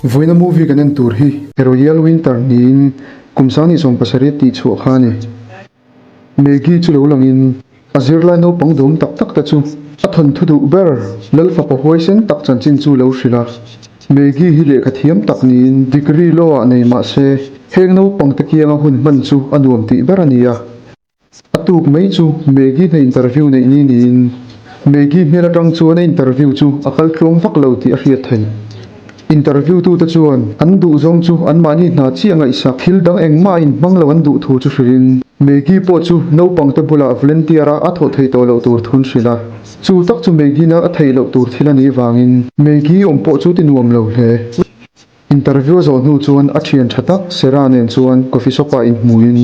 Vawiina movie kan en tur hi Royal Winter niin kum 2017 tih chhuah kha a ni. Maggie chu lo langin a zirlai naupang duhawm tak tak te chu a thawnthu duh ber Lal fapa huaisen tak chanchin chu lo hrilh a. Maggie hi lehkha thiam tak niin degree law ah nei mah se heng naupang te kianga hun hman chu a nuam tih ber a ni a. A tuk mai chu Maggie hna interview neih ni niin Maggie hmel atang chuan a interview chu a kal tluang vak lo tih a hriat theih. Interview tute chuan an duhzawng chu anmahni hna chiah ngaihsak thil dang engmah a inhmang lo an duh thu chu hrilhin Maggie pawh chu naupang te bulah volunteer a a thawh theih tawh loh tur thun hrilh a. Chu tak chu Maggie na a theih loh tur thil a nih vangin Maggie awm pawh chu ti nuam lo hle. Interview a zawh hnu chuan a thian tha tak Sarah nen chuan coffee shop ah inhmuhin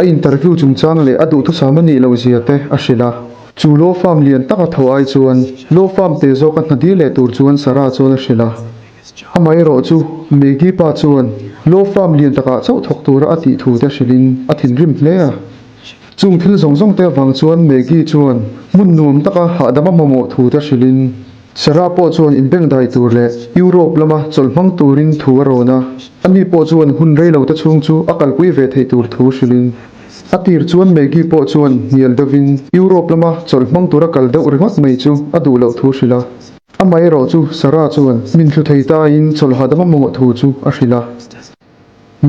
a interview chungchang leh a duhthusam a nih loh zia te a hrilh a. Chu law firm lian tak a tho ai chuan law firm te zawk a hna dil leh tur chuan Sarah chuan a hrilh a. Amaherawh chu Maggie pa chuan law firm lian takah chauh thawk tura a tih thu te hrilhin a thinrim hle a. Chung thil zawng zawng te avang chuan Maggie chuan hmun nuam taka hahdam a mamawh thu te hrilhin Sarah pawh chuan inbengdai tur leh Europe lama chawlh hmang turin thu a rawn a, ani pawh chuan hun rei lo te chhung chu a kalpui ve theih tur thu hrilhin. A tir chuan Maggie pawh chuan hnial deuhin Europe lama chawlh hmang tura kal deuh ringawt mai chu a duh loh thu hrilh a. Amaherawh chu Sarah chuan min thlu thei tain chawlh hahdam a mamawh thu chu a hrilh a.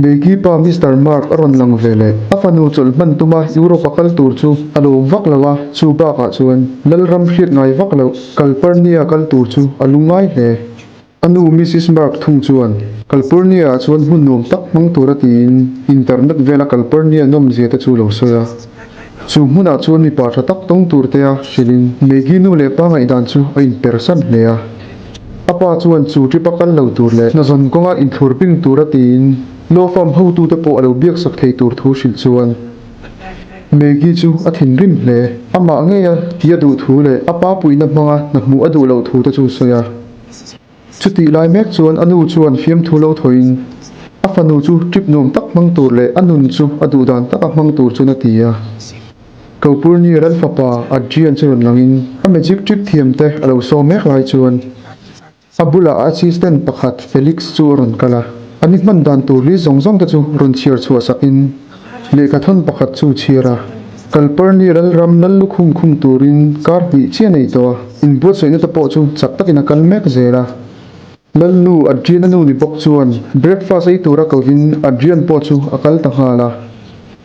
Maggie pa Mister Mark a rawn lang ve leh. A fanu chawlh hman tuma Europe a kal tur chu a lawm vak lo a, chu bakah chuan Lalram hriat ngai vak loh Kalpurnia kal tur chu a lungngai hle. A nu Missus Mark thung chuan Kalpurnia ah chuan hmun nuam tak hmang tura tiin internet vela Kalpurnia nawmzia te chu lo sawi a. Chu hmunah chuan mipa tha tak tawng tur te a hrilhin Maggie nu leh pa ngaihdan chu a inpersan hle a. A pa chuan chu trip a kal lo tur leh hnazawn kawnga inthlur ping tura tiin law firm hotute pawh a lo biaksak thei tur thu hrilh chuan Maggie chu a thinrim hle. Amah ngeia tih a duh thu leh a pa puihna hmanga hna hmuh a duh loh thu te chu sawi a. Chutih lai mek chuan a nu chuan fiamthu lo thawiin a fanu chu trip nuam tak hmang tur leh a nun chu a duh dan taka hmang tur chuan a ti a. Kopurni ral fapa Adrian chu rawn langin a magic trick thiam te a lo saw mek lai chuan a bulah a assistant pakhat Felix chu a rawn kal a, a ni hman dan tur li zawng zawng te chu rawn chhiar chhuah sakin lehkha thawn pakhat chu chhiar a. Kalpurni ral ram lal lukhum khum turin kar hnih chiah nei tawh a, inbuatsaihna te pawh chu chak takin a kal mek zel a. Lalnu Adrian-a nu ni bawk chuan breakfast ei tura kovin Adrian pawh chu a kal ta nghal a.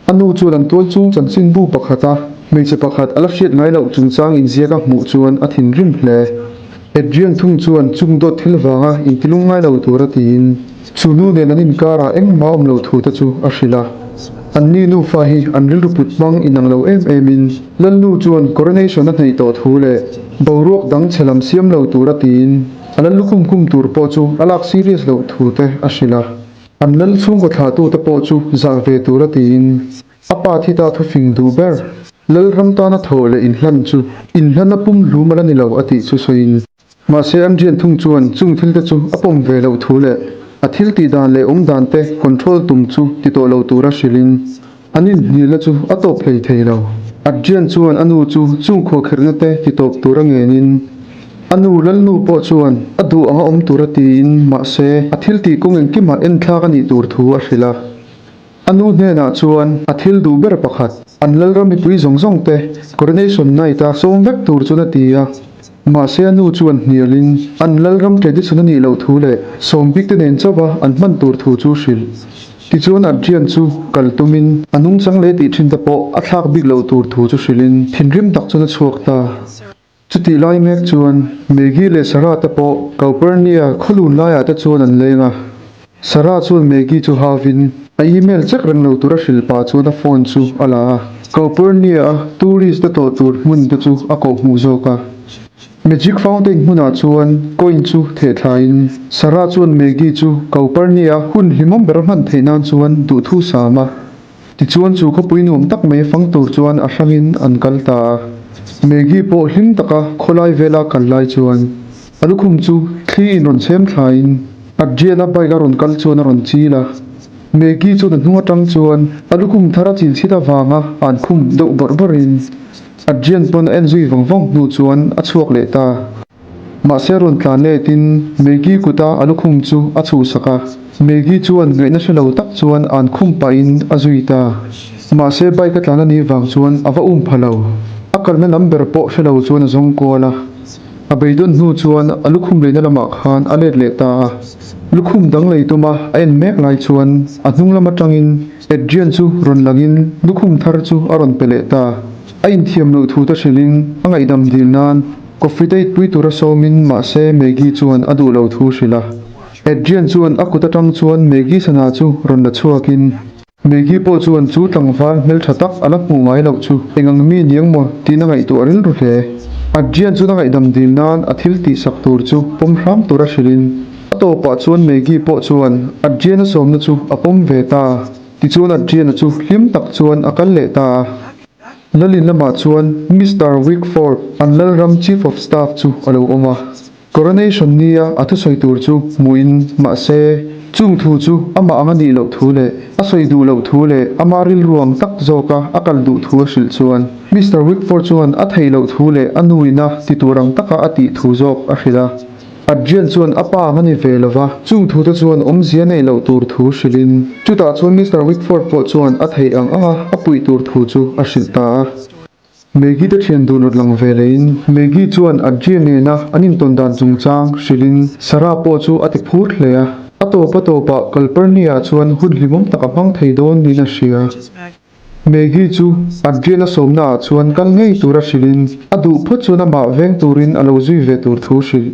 A nu chuan an tual chung chanchinbu pakhata hmeichhe pakhat a la hriat ngai loh chungchang inziak a hmuh chuan a thinrim hle. Adrian thung chuan chung dawt thil vanga intilung ngai lo tura tiin chu nu nen an inkarah engmah awm lo thu te chu a hrilh a. Anni nufa hi an rilru put hmang inang lo em emin Lalnu chuan coronation a hnaih tawh thu leh boruak dang chhe lam siam lo tura tiin A lal lukhum khum tur pawh chu a lak serious loh thu te a hrilh a, an lal chhungkaw thlahtu te pawh chu zah ve tur a tiin a pa thi ta thufing duh ber. Lal ram tana thawh leh inhlan chu inhlan a pum hlum a la ni lo a tih chu sawiin. Mahse an rian thung chuan chung thil te chu a pawm ve loh thu leh a thil tih dan leh awm dan te control tum chu ti tawh lo tura hrilhin an inhnialna chu a tawp hlei thei lo. Adrian chuan a nu chu chung khuahkherhna te ti tawp tura ngenin A nu Lalnu pawh chuan a duh anga awm tura tiin mahse a thil tih kawng engkimah enthlak a nih tur thu a hrilh a. A nu hnenah chuan a thil duh ber pakhat, an Lalram mipui zawng zawng te Coronation Night a sawm vek tur chuan a ti a. Mahse a nu chuan hnialin an Lalram tradition a nih loh thu leh sawm bik te nen chauha an hman tur thu chu hrilh. Tichuan Adrian chu kal tumin a nungchang leh tih thin te pawh a thlak bik loh tur thu chu hrilhin thinrim tak chuan a chhuak ta. Chutih lai mek chuan Maggie leh Sarah te pawh Caupernia khawlun laiah te chuan an leng a. Sarah chuan Maggie chu havin a email check reng lo tura hrilh pah chuan a phone chu a la a. Caupernia-a tourist te tlawh tur hmun te chu a koh hmuh zawk a. Magic Fountain hmunah chuan coin chu theh thlaiin Sarah chuan Maggie chu Caupernia hun hlimawm ber a hman theih nan chuan duhthu sam a. Tichuan chu khawpui nuam tak mai fang tur chuan a hrangin an kal ta a. Maggie pawh hlim taka khawlai vela kal lai chuan a lukhum chu thli in rawn chhem thlaiin Adrian-a bike a rawn kal chuan a rawn chil a. Maggie chuan a hnung atang chuan a lukhum thar a chil chhit avanga an khum deuh bawrh bawrhin Adrian pawn a en zui vang vang hnu chuan a chhuak leh ta. Mahse rawn tlan letin Maggie kuta a lukhum chu a chhuhsak a. Maggie chuan ngaihna hre lo tak chuan an khum pahin a zui ta. Mahse bike a tlan a nih vang chuan a va um pha lo. A kalna lam ber pawh hre lo chuan a zawng kual a. A beidawn hnu chuan a lukhum leina lamah khan a let leh ta a. Lukhum dang lei tuma a en mek lai chuan a hnung lam atangin Adrian chu rawn langin lukhum thar chu a rawn pe leh ta. A inthiam loh thu te hrilhin a ngaihdam dil nan coffee date pui tura sawmin mahse Maggie chuan a duh lo thu hrilh a. Adrian chuan a kut atang chuan Maggie sana chu rawn la chhuakin Maggie pawh chuan chu tlangval hmeltha tak a la hmuh ngai loh chu eng ang mi niang maw tiin a ngaihtuah rilru hle. Adrian chuan a ngaihdam dil nan a thil tihsak tur chu pawm hram tura hrilhin a tawpah chuan Maggie pawh chuan Adrian-a sawmna chu a pawm ve ta. Tichuan Adrian-a chu hlim tak chuan a kal leh ta a. Lalin lamah chuan Mister Wickford an Lalram Chief of Staff chu a lo awm a. Coronation nia a thusawi tur chu hmuhin mahse, chung thu chu amah ang a nih loh thu leh a sawi duh loh thu leh ama rilru ang tak zawka a kal duh thu a hrilh chuan Mister Wickford chuan a theih loh thu leh a nuina ti tur ang taka a tih thu zawk a hrilh a. Adrian chuan a pa ang a ni ve lova, chung thute chuan awmzia neih loh tur thu hrilhin chutah chuan Mister Wickford pawh chuan a theih ang anga a puih tur thu chu a hrilh ta a. Maggie te thian dun rawt lang ve leiin Maggie chuan Adria nena an intawn dan chungchang hrilhin Sarah pawh chu a ti phur hle a. A tawp a tawpah Kalparnia chuan hun hlimawm tak a hmang thei dawn niin a hria. Maggie chu Adrian-a sawmnaah chuan kal ngei tura hrilhin a duh phawt chuan amah veng turin a lo zui ve tur thu hrilh.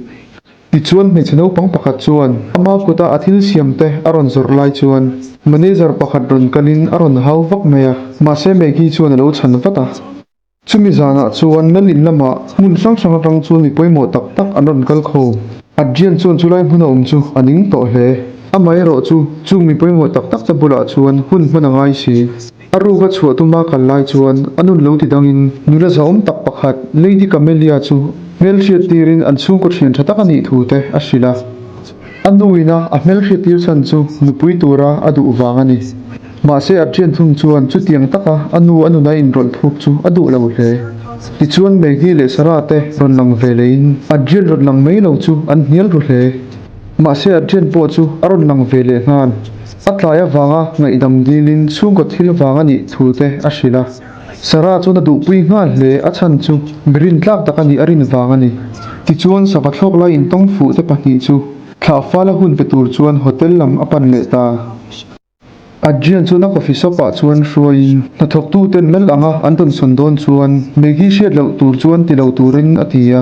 Tichuan hmeichhe naupang pakhat chuan ama kuta a thil siam te a rawn zawrh lai chuan manager pakhat rawn kalin a rawn hau vak mai a, mahse Maggie chuan a lo chhan vat a. Chumi zanah chuan Lalin lamah hmun hrang hrang atang chuan mi pawimawh tak tak an rawn kal kho. Adrian chuan chulai hmun a awm chu a ning tawh hle. Amaherawh chu chung mi pawimawh tak tak te bulah chuan hun hman a ngai si. A ruk a chhuah tuma kal lai chuan a nun lo ti dangin nula zahawm tak pakhat Lady Camellia chu hmelhriat tirin an chhungkaw thian tha tak a nih thu te a hrilh a. A nuina a hmelhriat tir chhan chu nupui tura a duh vang a ni. Mahse a thian thung chuan chutiang taka a nu a nuna inrawlh thuk chu a duh lo hle. Tichuan Maggie leh Sarah te rawn lang ve leiin Adrian rawn lang mai lo chu an hnial ru hle. Mahse Adrian pawh chu a rawn lang ve leh nghal. A tlai avanga ngaihdam dilin chhungkaw thil vang a nih thu te a hrilh a. Sarah chuan a duhpui nghal hle, a chhan chu mi rintlak tak a nih a rin vang a ni. Tichuan sava thlawk lai intawng fuh te pahnih chu thlah fala hun pe tur chuan hotel lam a pan leh ta. Adrian chuan a coffee shop ah chuan hruaiin hnathawktuten lal anga an tawnsawn dawn chuan Maggie hriat loh tur chuan ti lo turin a ti a,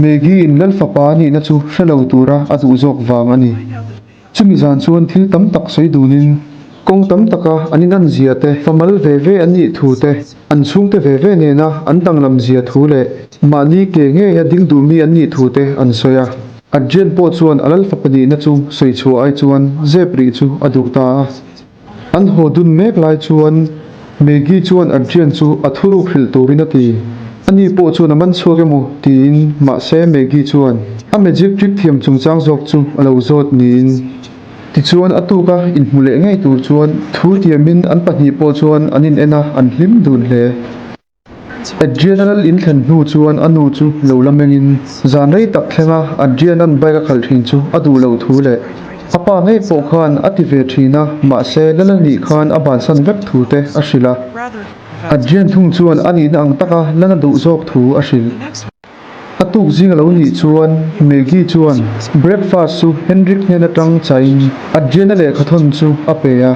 Maggie in lal fapa a nihna chu hre lo tura a duh zawk vang a ni. Chumi zan chuan thil tam tak sawi dunin kawng tam taka an inan zia te, famal ve ve an nih thu te, an chhungte ve ve nena an danglam zia thu leh mahni ke ngeia ding duhmi an nih thu te an sawi a. Adrian pawh chuan a lalfa pahnihna chu sawi chhuah ai chuan zep rih chu a duh ta a. An haw dun mek lai chuan Maggie chuan Adrian chu a thuruk hrilh turin a ti. Ani pawh chuan a man chhuak emaw tiin mahse Maggie chuan a magic trick thiam chungchang zawk chu a lo zawt niin. Tichuan a tuka inhmu leh ngei tur chuan thu tiamin an pahnih pawh chuan an in en a, an hlim dun hle. Adrian-a lal in thlen hnu chuan a nu chu lo la mengin zan rei tak thlenga Adrian-a'n bike a khalh thin chu a duh loh thu leh a pa ngei pawh khan a ti ve thin a, mahse lal a nih khan a bansan vek thu te a hrilh a. Adrian thung chuan a nihna ang taka lan a duh zawk thu a hrilh. A tuk zing a lo nih chuan Maggie chuan breakfast chu Henrik hnen atang chaiin Adriana lehkhathawn chu a pe a.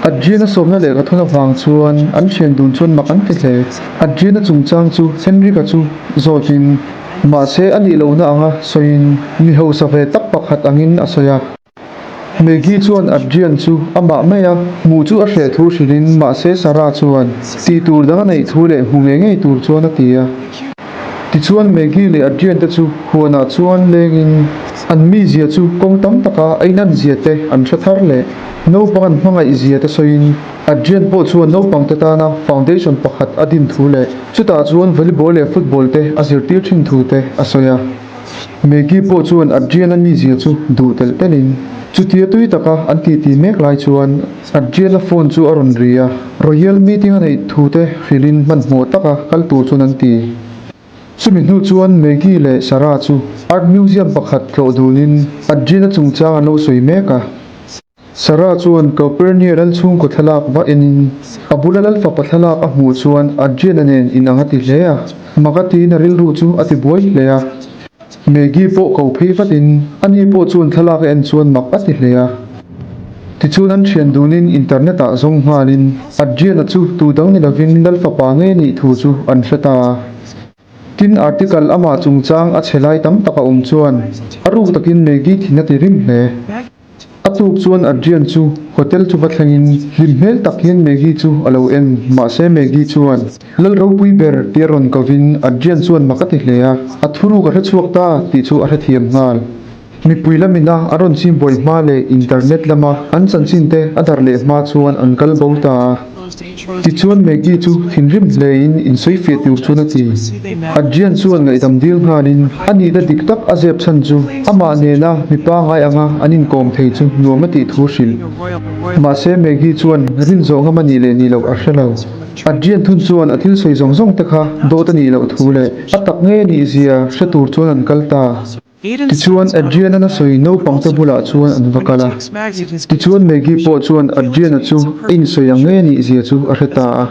Adriana sawmna lehkhathawn avang chuan an thian dun chuan mak an ti hle. Adriana chungchang chu Henrik-a chu zawtin mahse a nih lohna anga sawiin mi hausa ve tak pakhat angin a sawi a. Maggie chuan Adrian chu amah mai a hmuh chu a hreh thu hrilhin mahse Sarah chuan tih tur dang a neih thu leh hmu ngei ngei tur chuan a ti a. Tichuan Maggie leh Adrian te chu huanah chuan lengin an mizia chu kawng tam taka a inan zia te an hre thar leh naupang an hmangaih zia te sawiin Adrian pawh chuan naupang te tana foundation pakhat a din thu leh chutah chuan volleyball leh football te a zirtir thin thu te a sawi a. Maggie pawh chuan Adrian-a mizia chu duh telh telhin chutia tui taka an titi mek lai chuan Adrian-a phone chu a rawn ri a, Royal meeting a neih thu te hrilhin hmanhmawh taka kal tur chuan an ti. Chumi hnu chuan Maggie leh Sarah chu Art Museum pakhat tlawh dunin Adrian-a chungchang an lo sawi mek a. Sarah chuan Calpurnia lal chhungkaw thlalak va enin a bula lal fapa thlalak a hmuh chuan Adrian-a nen inang a ti hle a, mak a tiin a rilru chu a ti buai hle a. Maggie pawh ko phei vatin ani pawh chuan thlalak a en chuan mak a ti hle a. Tichuan an thian dunin internet ah zawng nghalin Adrian-a chu tu dang ni lovin lal fapa ngei nih thu chu an hre ta a. Tin article amah chungchang a chhe lai tam tak a awm chuan a ruk takin Maggie thin a ti rim hle. A tuk chuan Adrian chu hotel chu va thlengin hlim hmel tak hian Maggie chu a lo en, mahse Maggie chuan Lal ropui ber tia rawn kovin Adrian chuan mak a ti hle a, a thuruk a hrechhuak ta tih chu a hrethiam nghal. Mipui lamina a rawn chim buai hma leh internet lama an chanchin te a darh leh hma chuan an kal bo ta a. Tichuan Maggie chu thinrim hlein insawifiah tur chuan a ti. Adrian chuan ngaihdam dil nghalin a nihna dik tak a zep chhan chu amah nena mi pangngai anga an inkawm thei chu nuam a tih thu hrilh. Mahse Maggie chuan rin zawh ngam a nih leh nih loh a hre lo. Adrian thun chuan a thil sawi zawng zawng te kha dawt a nih loh thu leh a tak ngei a nih zia hre tur chuan an kal ta. Tichuan, Adrian-a sawi naupangte bulah chuan an va kal a. Tichuan, Maggie pawh chuan Adrian-a chu a insawi ang ngei a nih zia chu a hre ta a.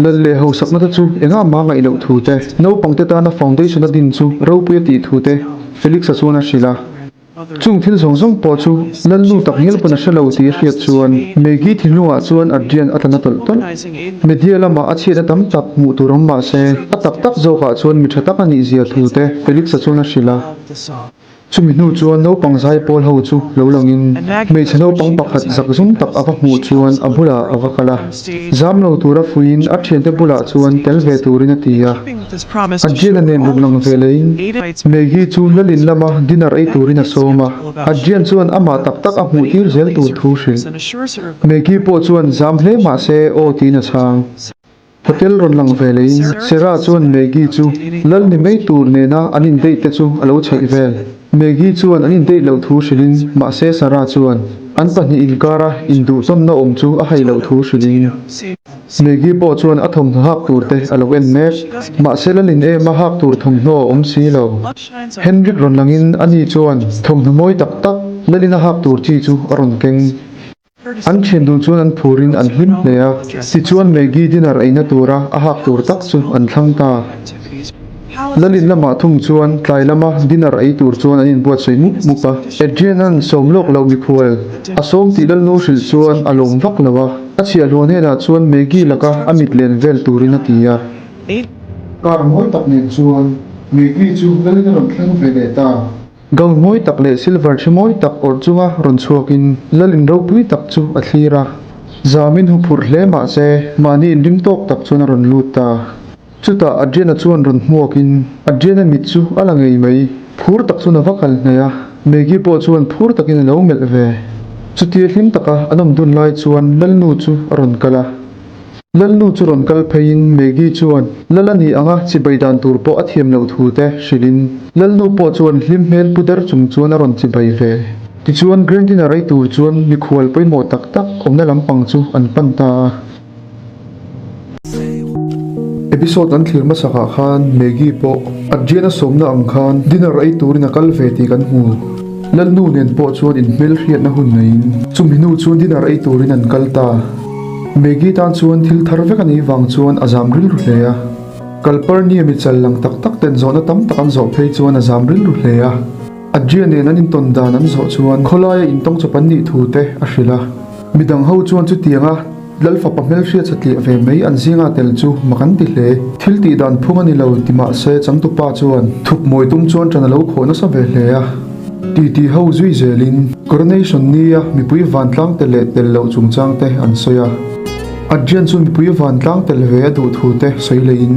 Lal leh hausakna te chu engah mah ngaih loh thu te, naupangte tana foundation a din chu ropui a tih thu te Felix-a chuan a hrilh a. Chung thil zawng zawng pawh chu Lal nu tak ngial pawn a hre lo tih a hriat chuan Maggie thinlungah chuan Adrian a tla na tawlh tawlh. Media lamah a chhiatna tam tak hmuh tur awm mah se, a tak tak zawkah chuan mi tha tak a nih zia thu te Felix-a chuan a hrilh a. Chumi hnu chuan naupang zai pawl ho chu lo langin hmeichhe naupang pakhat zakzum tak a va hmuh chuan a bulah a va kal a. Zam lo tura fuiin a thiante bulah chuan tel ve turin a ti a. Adrian-a nen rawn lang ve leiin Maggie chu Lalin lama dinner ei turin a sawm a. Adrian chuan amah tak tak a hmuh tir zel tur thu hrilh. Maggie pawh chuan zam hle mah se aw tiin a chhang. Hotel rawn lang ve leiin Sarah chuan Maggie chu lal ni mai tur nena an in date te chu a lo chhaih vel. Maggie chuan an in date loh thu hrilhin mahse Sarah chuan an pahnih inkara induhtawnna awm chu a hai loh thu hrilhin Maggie pawh chuan a thawmhnaw hak tur te a lo en mek. Mahse lalin em a hak tur thawmhnaw a awm si lo. Henrik rawn langin ani chuan thawmhnaw mawi tak tak lalin a hak tur chi chu a rawn keng. An thian dun chuan an phurin an hlim hle a, tichuan Maggie dinner eina tura a hak tur tak chu an thlang ta. Lalin lamah thung chuan tlai lama dinner ei tur chuan an inbuatsawi mup mup a. Adrian-a'n sawm lawk loh mikhual a sawm tih Lalnu hrilh chuan a lawm vak lo a, a chhiahhlawh hnenah chuan Maggie laka a mit len vel turin a ti a. Car mawi tak nen chuan Maggie chu Lalin a rawn thleng ve leh ta. Gown mawi tak leh silver thi mawi tak awrh chunga rawn chhuakin lal in ropui tak chu a thlir a. Zamin huphurh hle mah se mahni inring tawk tak chuan a rawn lut ta. Chutah Adriana chuan rawn hmuakin Adriana mit chu a la ngei mai. Phur tak chuan a va kal hnaih a, Maggie pawh chuan phur takin a lo melh ve. Chutia hlim taka an awm dun lai chuan Lalnu chu a rawn kal a. Lalnu chu rawn kal pheiin Maggie chuan Lal a nih anga chibai dan tur pawh a thiam loh thu te hrilhin Lalnu pawh chuan hlim hmel pu der chung chuan a rawn chibai ve. Tichuan Grand Dinner ei tur chuan mikhual pawimawh tak tak awmna lampang chu an pan ta a. Episode an thlir hmasakah khan Maggie pawh Adrian-a sawmna ang khan dinner ei turin a kal ve tih kan hmu. Lalnu nen pawh chuan inhmelhriatna hun neiin chumi hnu chuan dinner ei turin an kal ta. Maggie tan chuan thil thar vek a nih vang chuan a zam rilru hle a. Kalparnia mi chal lang tak tak ten zawhna tam tak an zawh phei chuan a zam rilru hle a. Adrian nen an intawn dan an zawh chuan khawlaia intawng chawp an nih thu te a hrilh a. Midang ho chuan chutianga Lal fapa hmelhriat satliah ve mai an zinga tel chu mak an ti hle. Thil tih dan phung a ni lo ti mah se changtupa chuan thup mawi tum chuan ṭan a lo khawh nasa ve hle a. Titi ho zui zelin Coronation nia mipui vantlang tel leh tel loh chungchang te an sawi a. Adrian chu mipui vantlang tel ve a duh thu te sawi leiin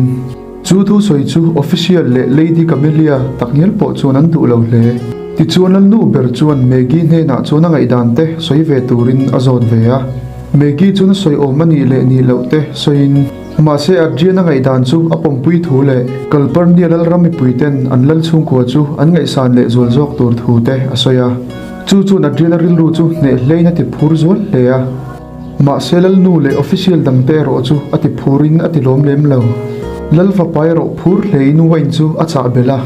chu thu sawi chu Official leh Lady Camellia takngial pawh chuan an duh lo hle. Tichuan Lalnu ber chuan Maggie hnenah chuan a ngaihdan te sawi ve turin a zawt ve a. Maggie chuan a sawi awm a nih leh nih loh te sawiin Mahse Adrian-a ngaihdan chu a pawmpui thu leh Kalparnia lalram mipuiten an lal chhungkua chu an ngaihsan leh zual zawk tur thu te a sawi a. Chu chuan Adrian-a rilru chu hneh hlein a ti phur zual hle a. Mahse lalnu leh official dangte erawh chu a ti phurin a ti lawm lem lo. Lal fapa erawh phur hlein wine chu a chah belh a,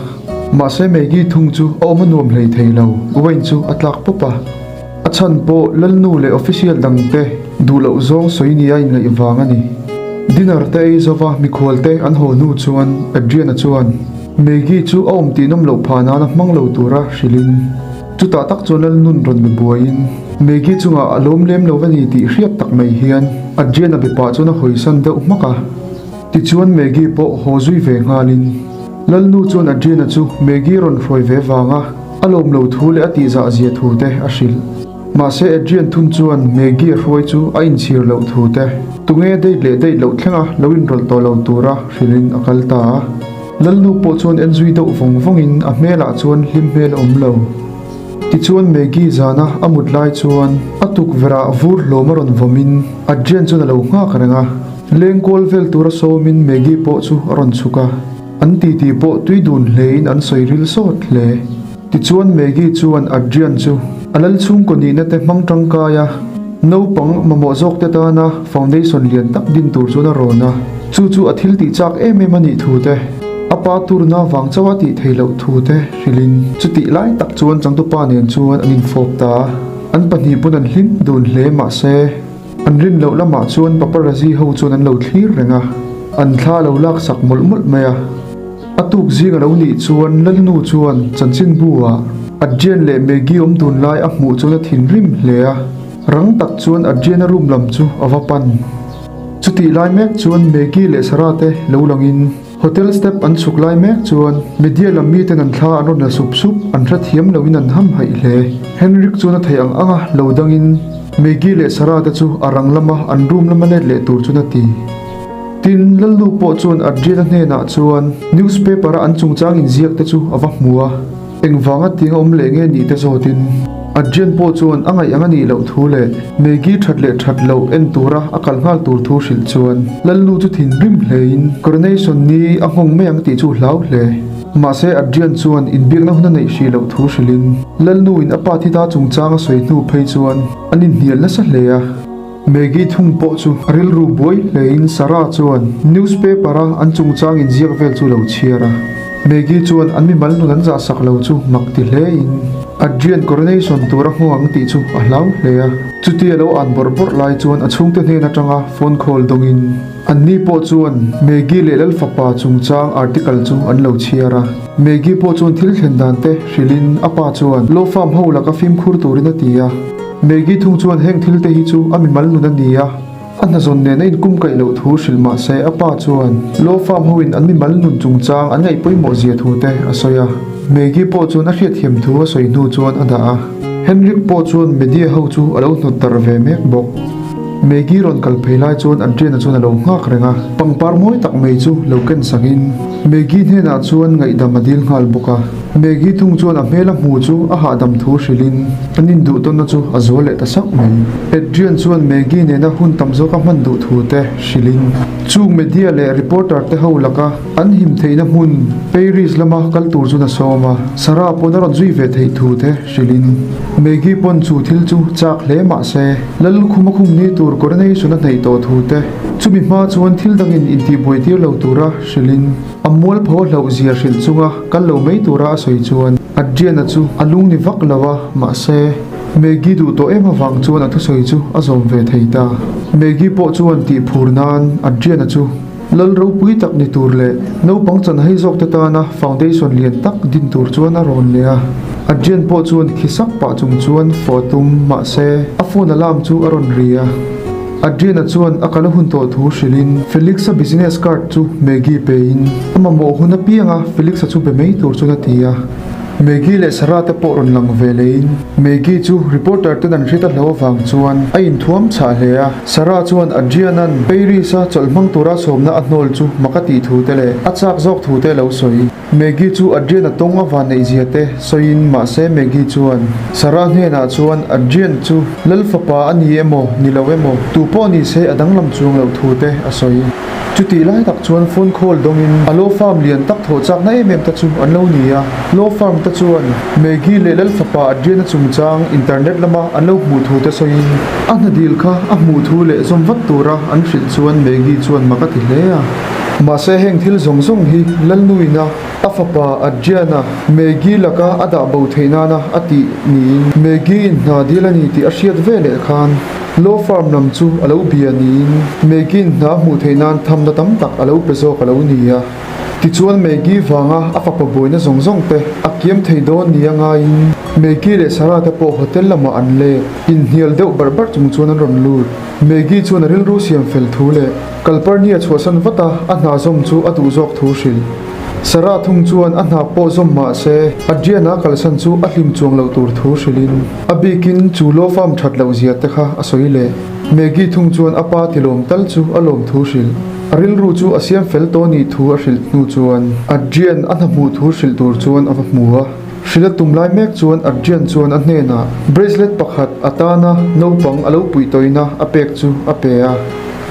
mahse Maggie thung chu a awm a nuam hlei thei lo, wine chu a tlak pawp a. A chhan pawh Lalnu leh official dangte duh loh zawng sawi nia a inngaih vang a ni. Dinner te ei zova mikhual te an haw hnu chuan Adrian-a chuan Maggie chu a awm tih nawm loh phah nana hmang lo tura hrilhin chutah tak chuan Lalnun rawn be buaiin Maggie chungah a lawm lem lo a ni tih hriat tak mai hian Adrian-a be pah chuan a hawisan deuh hmak a. Tichuan Maggie pawh haw zui ve nghalin Lalnu chuan Adrian-a chu Maggie rawn hruai ve vanga A lawm lo thu leh a tihzah zia thu te a hrilh. Mahse Adrian thung chuan Maggie a hruai chu a inchhir loh thu te, tunge date leh date loh thlenga lo inrawlh tawh lo tura hrilhin a kal ta a. Lalnu pawh chuan en zui deuh vawng vawngin a hmelah chuan hlim hmel a awm lo. Tichuan Maggie zana a mut lai chuan a tukverhah vur hlawm a rawn vawmin Adrian chuan a lo nghak reng a. Lengkual vel tura sawmin Maggie pawh chu a rawn chhuk a. An titi pawh tui dun hlein an sawi ril sawt hle. Tichuan Maggie chuan Adrian chu a lal chhungkaw nihna te hmang tangkai a, naupang mamawh zawk te tana foundation lian tak din tur chuan a rawn a, chu chu a thil tih chak em em a nih thu te, a pa turna vang chauh a tih theih loh thu te hrilhin chutih lai tak chuan changtupa nen chuan an infawp ta a, an pahnih pawn an hlim dun hle mahse. An rin loh lamah chuan paparazzi ho chuan an lo thlir reng a, an thla lo lak sak mawlh mawlh mai a. A tuk zing a lo nih chuan Lalnu chuan chanchinbu ah Adrian leh Maggie awm dun lai a hmuh chuan a thinrim hle a, rang tak chuan Adrian-a room lam chu a va pan. Chutih lai mek chuan Maggie leh Sarah te lo langin, Hotel step an chhuk lai mek chuan media lam miten an thla an rawn la sup sup, an hrethiam loin an ham haih hle. Henrik chuan a theih ang ang a, lo dangin Maggie leh Sarah te chu a rang lama an room lama let leh tur chuan a ti. Tin, Lalnu pawh chuan Adriana hnenah chuan newspaper a an chungchang inziak te chu a va hmu a. Engvanga tiang a awm leh nge nih te zawtin Adrian pawh chuan a ngaih ang a nih loh thu leh Maggie that leh that loh en tura a kal nghal tur thu hrilh chuan Lalnu chu thinrim hlein coronation ni a nghawng mai ang tih chu hlau hle. Mahse Adrian chuan inbiakna hun a neih hrih loh thu hrilhin Lalnu in a pa thi ta chungchang a sawi hnu phei chuan an inhnial nasa hle a. Maggie thung pawh chu a rilru buai hlein Sarah chuan newspaper a an chungchang inziak vel chu lo chhiar a. Maggie chuan an mimal nun an zah sak lo chu mak ti hlein Adrian coronation tur a hmu ang tih chu a hlau hle a. Chutia lo an bawrh bawrh lai chuan a chhungte hnen atanga phone call dawngin anni pawh chuan Maggie leh Lalfapa chungchang article chu an lo chhiar a. Maggie pawh chuan thil thlen dan te hrilhin a pa chuan law firm ho laka fimkhur turin a ti a. Maggie thung chuan heng thil te hi chu a mimal nun a ni a, a hnazawn nen a inkum kaih loh thu hrilh mah se a pa chuan law firm hoin an mimal nun chungchang an ngaih pawimawh zia thu te a sawi a. Maggie pawh chuan a hriatthiam thu a sawi hnu chuan a dah a. Henrik pawh chuan media ho chu a lo hnawt darh ve mek bawk. Maggie rawn kal phei lai chuan Adriana chuan a lo nghak reng a, pangpar mawi tak mai chu lo ken sakin Maggie hnenah chuan ngaihdam a dil nghal bawk a. Maggie thung chuan a hmel a hmu chu a hahdam thu hrilhin an induh tawnna chu a zual leh ta sauh mai. Adrian chuan Maggie nena hun tam zawk a hman duh thu te hrilhin chung media leh reporter te ho laka an him theihna hmun Paris lama kal tur chuan a sawm a, Sarah pawn a rawn zui ve theih thu te hrilhin Maggie pawn chu thil chu chak hle mah se Lallukhum a khum ni tur coronation a hnaih tawh thu te chumi hma chuan thil dangin intihbuai tir lo tura hrilhin A mualpho a hlauh zia hrilh chunga kal lo mai tura a sawi chuan Adriana chu a lung ni vak lo a, mahse, Maggie duh tawh em avang chuan a thusawi chu a zawm ve thei ta. Maggie pawh chuan tih phur nan Adriana chu lal ropui tak ni tur leh naupang chan hei zawk te tana foundation lian tak din tur chuan a rawn leh a. Adrian pawh chuan khi sak pah chung chuan fawh a tum, mahse, a phone alarm chu a rawn ri a. Adriana chuan a kal a hun tawh thu hrilhin Felix-a business card chu Maggie pein a mamawh hun apianga Felix-a chu be mai tur chuan a ti a. Maggie leh Sarah te pawh rawn lang ve leiin Maggie chu reporter ten an hriat a hlo avang chuan a inthuam chhah hle a. Sarah chuan Adriana'n Paris-a chawlh hmang tura sawmna a hnawl chu mak a tih thu te leh a chak zawk thu te a lo sawi. Maggie chu Adrian a tawng a van neih zia te sawiin mahse Maggie chuan Sarah hnenah chuan Adrian chu Lal fapa a ni emaw ni lo emaw tu pawh ni se a danglam chuang loh thu te a sawi. Chutih lai tak chuan phone call dawngin a law firm lian tak thawh chakna em em te chu an lo ni a. Law firm te chuan Maggie leh Lal fapa Adrian a chungchang internet lama an lo hmuh thu te sawiin a hna dil kha a hmuh thu leh zawm vat tura an hrilh chuan Maggie chuan mak a ti hle a. Mahse heng thil zawng zawng hi Lalnuina a fapa Adriana Maggie laka a dah bo theih nana a tih niin Maggie-in hna dil a ni tih a hriat ve leh khan law firm lam chu a lo bia niin Maggie-in hna hmuh theih nan thamna tam tak a lo pe zawk a lo ni a. Tichuan Maggie vanga a fapa buaina zawng zawng te a kiam thei dawn nia ngaiin Maggie leh Sarah te pawh hotel lamah an let inhnial deuh barh barh chung chuan an rawn lut. Maggie chuan a rilru siam fel thu leh Kalparnia chhuahsan vat a, a hna zawm chu a duh zawk thu hrilh. Sarah thung chuan a hna pawh zawm mah se, Adriana kalsan chu a hlim chuang loh tur thu hrilhin a bikin chu law farm that loh zia te kha a sawi leh. Maggie thung chuan a pa tilawm tal chu a lawm thu hrilh. A rilru chu a siam fel tawh nih thu a hrilh hnu chuan Adrian a hna hmuh thu hrilh tur chuan a va hmu a. Hrilh a tum lai mek chuan Adrian chuan a hnenah bracelet pakhat a tana naupang a lo puih tawina a pek chu a pe a.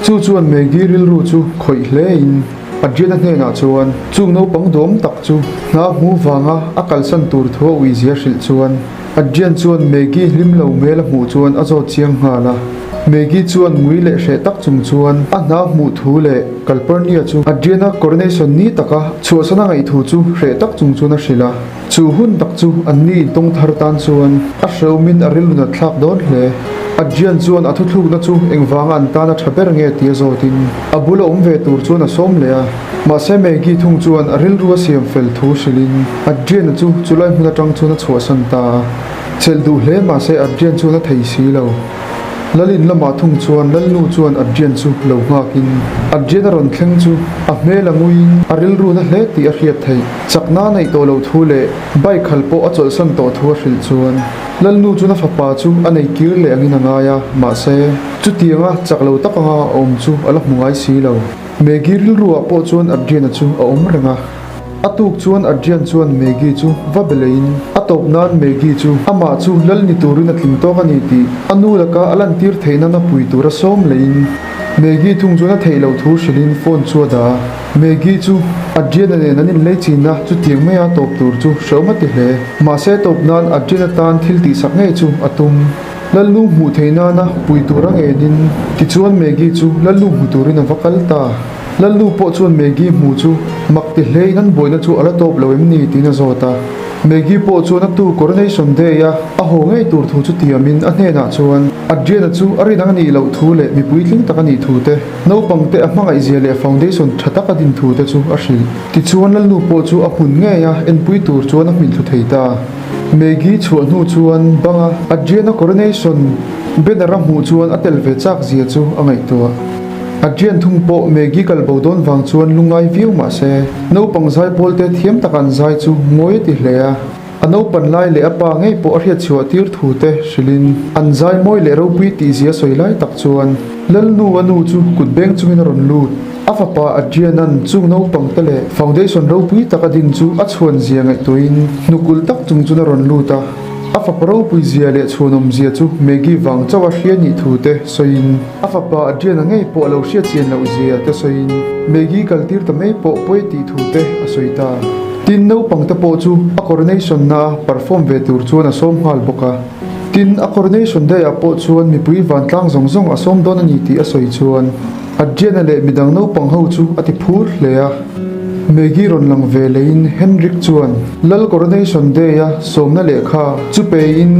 Chu chuan Maggie rilru chu khawih hlein Adrian-a hnenah chuan chung naupang duam tak chu hna hmu vanga a kalsan tur thu a uizia hrilh chuan Adrian chuan Maggie hlim lo hmel a hmuh chuan a zawt chiang nghal a. Maggie chuan ngui leh hreh tak chung chuan a hna hmuh thu leh Calpurnia chu Adrian-a coronation ni taka chhuahsan a ngaih thu chu hreh tak chung chuan a hrilh a. Chu hun tak chu anni intawng thar tan chuan a hreumin a rilru nat thlak dawn hle. Adrian chuan a thuthlukna chu engvanga an tan a tha ber nge tia zawtin a bula awm ve tur chuan a sawm leh a. Mahse Maggie thung chuan a rilru a siam fel thu hrilhin Adrian-a chu chulai hmun atang chuan a chhuahsan ta a. Chelh duh hle mahse Adrian chuan a thei si lo. Lalin lamah thung chuan Lalnu chuan Adrian chu lo nghakin Adrian a rawn thleng chu a hmel a nguiin a rilru na hle tih a hriat theih. Chakna a neih tawh loh thu leh bike khal pawh a chawlhsan tawh thu a hrilh chuan Lalnu chuan a fapa chu a nei kir leh angin a ngai a, mahse chutianga chak lo tak anga a awm chu a la hmu ngai si lo. Maggie rilruah pawh chuan Adrian-a chu a awm reng a. A tuk chuan Adrian chuan Maggie chu va be leiin a tawp nan Maggie chu amah chu lal ni turin a tling tawk a ni tih a nu laka a lantir theih nana pui tura sawm leiin Maggie thung chuan a theih loh thu hrilhin phone chu a dah a. Maggie chu Adrian-a nen an inlei chin a, chutiang maia tawp tur chu hrehawm a ti hle. Mahse tawp nan Adrian-a tan thil tihsak ngei chu a tum. Lalnu hmuh theih nana pui tura ngenin tichuan Maggie chu Lalnu hmu turin a va kal ta. Lalnu pawh chuan Maggie hmu chu mak ti hlein an buaina chu a la tawp lo em ni tiin a zawt a. Maggie pawh chuan a tu Coronation Day a a haw ngei tur thu chu tiamin a hnenah chuan Adriana chu a rin ang a nih loh thu leh mi puitling tak a nih thu te, naupang te a hmangaih zia leh foundation tha tak a din thu te chu a hrilh. Tichuan Lalnu pawh chu a hmun ngei a enpui tur chuan a hminthlu thei ta. Maggie chhuah hnu chuan banga Adriana coronation banner a hmuh chuan a tel ve chak zia chu a ngaihtuah. Adrian thung pawh Maggie kal bo dawn vang chuan lungngai viau mah se, naupang zaipawl te thiam taka an zai chu ngawi a ti hle a. A naupan lai leh a pa ngei pawh a hriatchhuah tir thu te hrilhin an zai mawi leh ropui tih zia sawi lai tak chuan Lalnu a nu chu kut beng chungin a rawn lut. A fapa Adrian-a'n chung naupang te leh foundation ropui tak a din chu a chhuan zia ngaihtuahin hnukulh tak chung chuan a rawn lut a. A fapa ropui zia leh chhuanawm zia chu Maggie vang chauh a hria nih thu te sawiin a fapa Adrian-a ngei pawh a lo hriat chian loh zia te sawiin Maggie kaltir ta mai pawh pawi tih thu te a sawi ta. Tin, naupang te pawh chu a coronation na a perform ve tur chuan a sawm nghal bawk a. Tin, a coronation day ah pawh chuan mipui vantlang zawng zawng a sawm dawn a ni tih a sawi chuan Adriana leh midang naupang ho chu a ti phur hle a. Maggie rawn lang ve leiin Henrik chuan Lal coronation day a sawmna lehkha chu peiin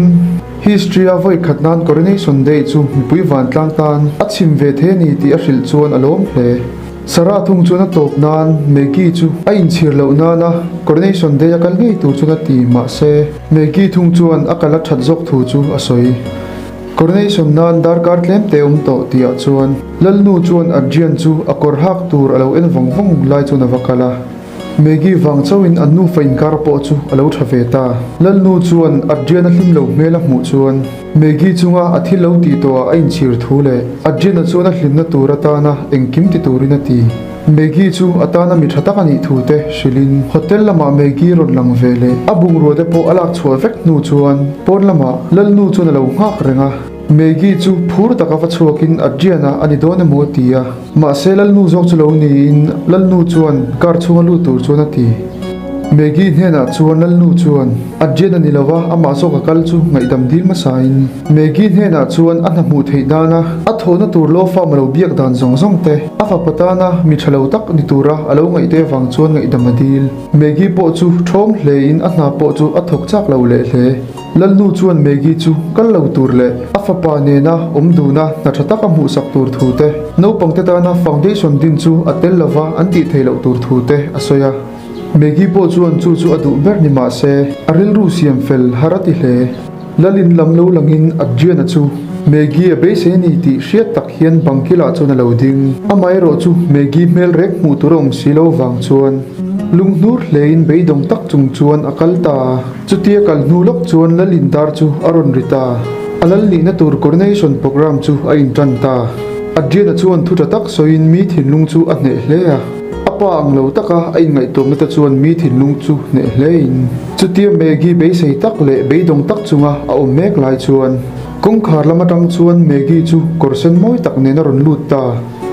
history a vawi khat nan coronation day chu mipui vantlang tan a chhim ve thei a ni tih a hrilh chuan a lawm hle. Sarah thung chuan a tawp nan Maggie chu a inchhir loh nana coronation day a kal ngei tur chuan a ti mahse Maggie thung chuan a kal a that zawk thu chu a sawi. Coronation nan darkar tlem te awm tawh tihah chuan Lalnu chuan Adrian chu a kawr hak tur a lo en vawng vawng lai chuan a va kal a. Maggie vang chauhin an nufa inkar pawh chu a lo tha ve ta. Lalnu chuan Adrian-a hlim lo hmel a hmuh chuan Maggie chunga a thil lo tih tawhah a inchhir thu leh Adrian-a chuan a hlimna tur atana engkim ti turin a ti. Maggie chu a tana mi tha tak a nih thu te hrilhin hotel lamah Maggie rawn lang ve leh a bungrua te pawh a lak chhuah vek hnu chuan pawn lamah Lalnu chuan a lo nghak reng a. Maggie chu phur taka va chhuakin Adrian-a a ni dawn emaw a ti a. Mahse Lalnu zawk chu lo niin Lalnu chuan car chhunga lut tur chuan a ti. Maggie hnenah chuan Lalnu chuan Adrian a ni lova amah zawk a kal chu ngaihdam dil hmasain Maggie hnenah chuan a hna hmuh theih dana a thawhna tur law farm a lo biak dan zawng zawng te a fapa tana mi tha lo tak ni tura a lo ngaihte avang chuan ngaihdam a dil. Maggie pawh chu thawng hlein a hna pawh chu a thawk chak lo leh hle. Lalnu chuan Maggie chu kal lo tur leh a fapa nena awm duna hna tha taka hmuhsak tur thu te, naupangte tana foundation din chu a tel lova an tih theih loh tur thu te a sawi a. Maggie pawh chuan chu chu a duh ber ni mah se, a rilru siam fel har a ti hle. Lalin lam lo langin Adriana chu Maggie a beisei a ni tih hriat tak hian bang kilah chuan a lo ding. Amaherawh chu Maggie hmel rek hmuh tur a awm si lo vang chuan lunghnur hlein beidawng tak chung chuan a kal ta a. Chutia kal hnu lawk chuan Lalin dar chu a rawn ri ta. A lal nihna tur coronation programme chu a intan ta. Adriana chuan thu tha tak sawiin mi thinlung chu a hneh hle a. A pa ang lo taka a inngaihtuamna te chuan mi thinlung chu hneh hlein chutia Maggie beisei tak leh beidawng tak chunga a awm mek lai chuan kawngkhar lam atang chuan Maggie chu kawr sen mawi tak nen a rawn lut ta.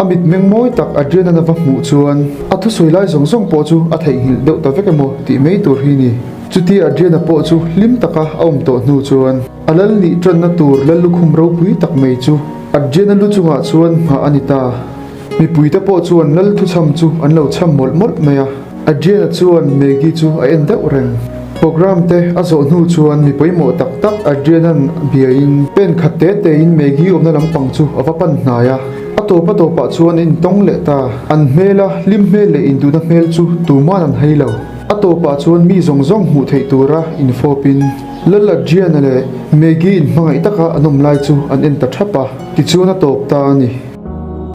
A mitmeng mawi tak Adriana va hmuh chuan a thusawi lai zawng zawng pawh chu a theihnghilh deuh ta vek emaw tih mai tur hi ni. Chutia Adriana pawh chu hlim taka a awm tawh hnu chuan a lal nih tanna tur lal lukhum ropui tak mai chu Adriana lu chungah chuan nghah a ni ta. Mipuite pawh chuan lal thuchham chu an lo chham mawlh mawlh mai a. Adriana chuan Maggie chu a en deuh reng. Programme te a zawh hnu chuan mi pawimawh tak tak Adriana'n biain pen khat te tein Maggie awmna lampang chu a va pan hnai a. A tawp a tawpah chuan a intawng leh ta. An hmela hlim hmel leh induhna hmel chu tuman an hai lo. A tawpah chuan mi zawng zawng hmuh theih tura infawpin Lal Adriana leh Maggie in hmangaih taka an awm lai chu an en ta thap a, tichuan a tawp ta a ni.